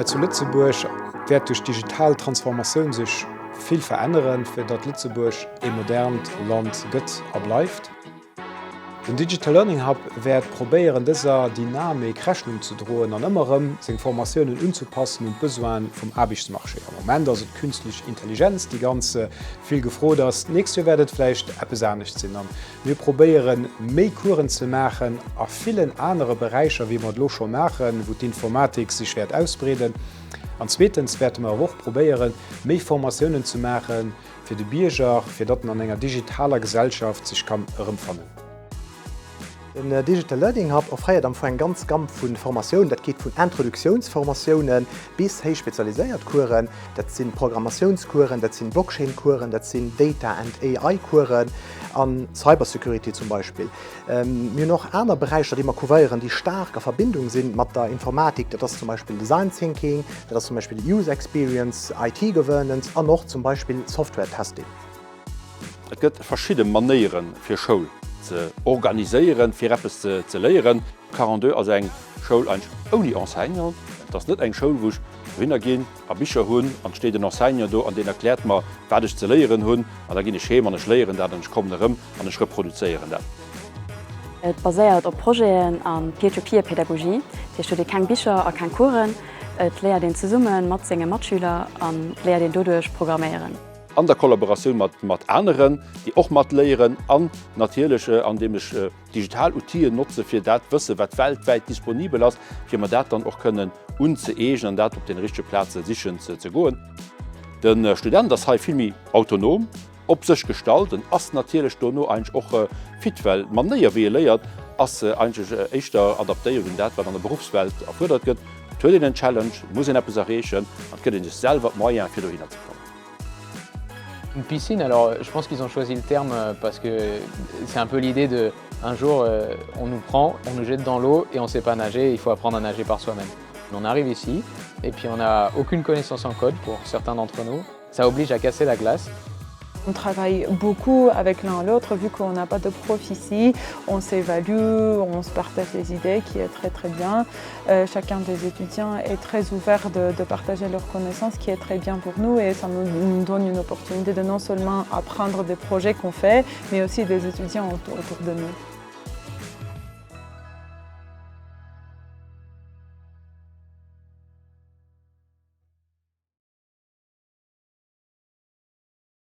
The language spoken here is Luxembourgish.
Hei zu Lëtzebuerg wäert duerch d'digital Transformatioun sech vill veränneren, fir datt Lëtzebuerg ee modernt Land gëtt a bleift. Den Digital Learning Hub wäert probéieren, dëser Dynamik Rechnung ze droen an ëmmer erëm seng Formatiounen unzupassen un d'Besoine vum Aarbechtsmarché. Am Moment ass et d'künstlech Intelligenz, déi ganz vill gefrot ass. D'nächst Joer wäert et vläicht eppes anescht sinn. A mir probéieren, méi Coursen ze maachen a villen anere Beräicher, wéi mer et elo scho maachen, wou d'Informatik sech wäert ausbreeden. An zweetens wäerte mer awer och probéieren, méi Formatiounen ze maachen, Fir de Bierger, fir datt en an enger digitaler Gesellschaft sech kann erëmfannen. Den Digital Learning Hub offréiert am Fong eng ganz Gamme vu Formatiounen. Dat geet vun Introduktiounsformatiounen bis héich spezialiséiert Coursen. Dat si Programmatiounscoursen, dat sinn Blockchain-Coursen, dat sinn Data and AI-Coursen an Cybersecurity zum Beispill. Mir hunn och aner Beräicher, déi mer couvréieren, déi staark a Verbindung si mat der Informatik. Dat ass zum Beispill Design Thinking, dat ass zum Beispill User Experience, IT Governance an och zum Beispill Software Testing. Et gëtt verschidde Manéieren, fir Schoul ze organiséieren, fir eppes ze léieren. 42 ass eng Schoul eigentlech ouni Enseignant. Et ass net eng Schoul, wou ech dohinner ginn a Bicher hunn an et steet en Enseignant do an deen erkläert mer, wat ech ze léieren hunn an da ginn ech heem an ech léieren dat an ech kommen erëm an ech reproduzéieren dat. Et baséiert op Projeten a Peer-to-Peer-Pädagogie, dat heescht, et huet ee keng Bicher a keng Coursen, et léiert een zesumme mat senge Matschüler an léiert een doduerch programméieren. An der Kollaboratioun mat aneren, déi och mat léieren an natierlech andeem ech digital Outile notze fir dat Wësse wat weltwäit disponibel ass, fir mer dat dann och kënnen unzëeegnen an dat op den richtege Plaze sichen ze goen. De Student ass hei vill méi autonom op sech gestallt en ass natierlech dono eigentlech och fit, well d'Manéier wéi e léiert ass eigentlech éischter adaptéiert un dat wat an der Beruffswelt erfuerdert gëtt. Et huet een en Challenge, et muss een eppes erreechen an et gëtt ee sech selwer d'Moyene fir dohinner ze kommen. Une piscine, alors je pense qu'ils ont choisi le terme parce que c'est un peu l'idée de un jour on nous prend, on nous jette dans l'eau et on sait pas nager, il faut apprendre à nager par soi-même. On arrive ici et puis on n'a aucune connaissance en code pour certains d'entre nous. Ça oblige à casser la glace. On travaille beaucoup avec l'un l'autre vu qu'on n'a pas de prof ici, on s'évalue, on se partage les idées qui est très très bien. Euh, chacun des étudiants est très ouvert de, de partager leurs connaissances qui est très bien pour nous et ça nous, nous donne une opportunité de non seulement apprendre des projets qu'on fait, mais aussi des étudiants autour, autour de nous.